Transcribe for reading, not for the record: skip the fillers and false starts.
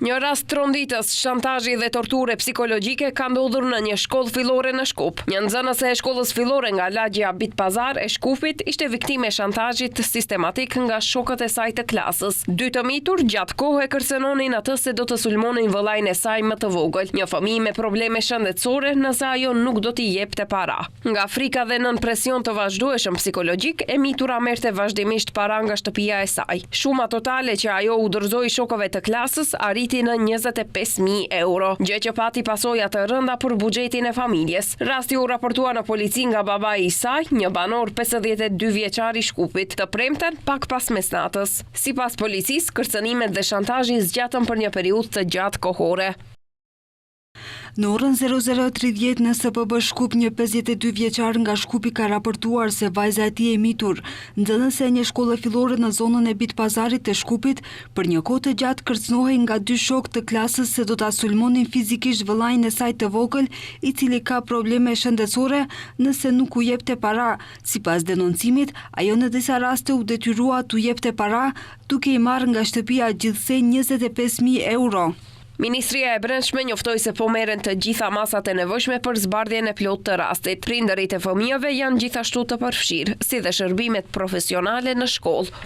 Një rast tronditës, shantazhi dhe torture psikologjike ka ndodhur në një shkollë fillore në Shkup. Një nxënëse e shkollës fillore nga lagjja Bitpazar e Shkupit ishte viktimë e shantazhit sistematik nga shokët e saj të klasës. Dy të mitur gjatë kohë e kërcënonin atë se do të sulmonin vëllain e saj më të vogël, një fëmijë me probleme shëndetësore nëse ajo nuk do t'i jepte para. Nga frika dhe nën presion të vazhdueshëm psikologjik, e mitura merrte vazhdimisht para nga shtëpia e saj. Shuma totale që ajo u dorëzoi shokëve të klasës arriti në 25.000 euro, gjë që pati pasoja të rënda për buxhetin e familjes. Rasti u raportua në polici nga babai i saj, një banor 52 vjeçar i Shkupit, të premten pak pas mesnatës. Sipas policisë, kërcënimet dhe shantazhi zgjatën për një periudhë të gjatë kohore. Në orën 00:30 në SPB Shkup, një 52 vjeçar nga Shkupi ka raportuar se vajza e tij e mitur, nxënëse e një shkolle fillore në zonën e Bitpazarit të Shkupit, për një kohë të gjatë kërcënohej nga dy shokë të klasës se do ta sulmonin fizikisht vëllain e saj të vogël, i cili ka probleme shëndetësore, nëse nuk u jepte para. Sipas denoncimit, ajo në disa raste u detyrua t'u jepte para, duke i marrë nga shtëpia gjithsej 25.000 euro. Ministria e Brendshme njoftoi se po merren të gjitha masat e nevojshme për zbardhjen e plotë të rastit. Prindërit e fëmijëve janë gjithashtu të përfshirë, si dhe shërbimet profesionale në shkollë.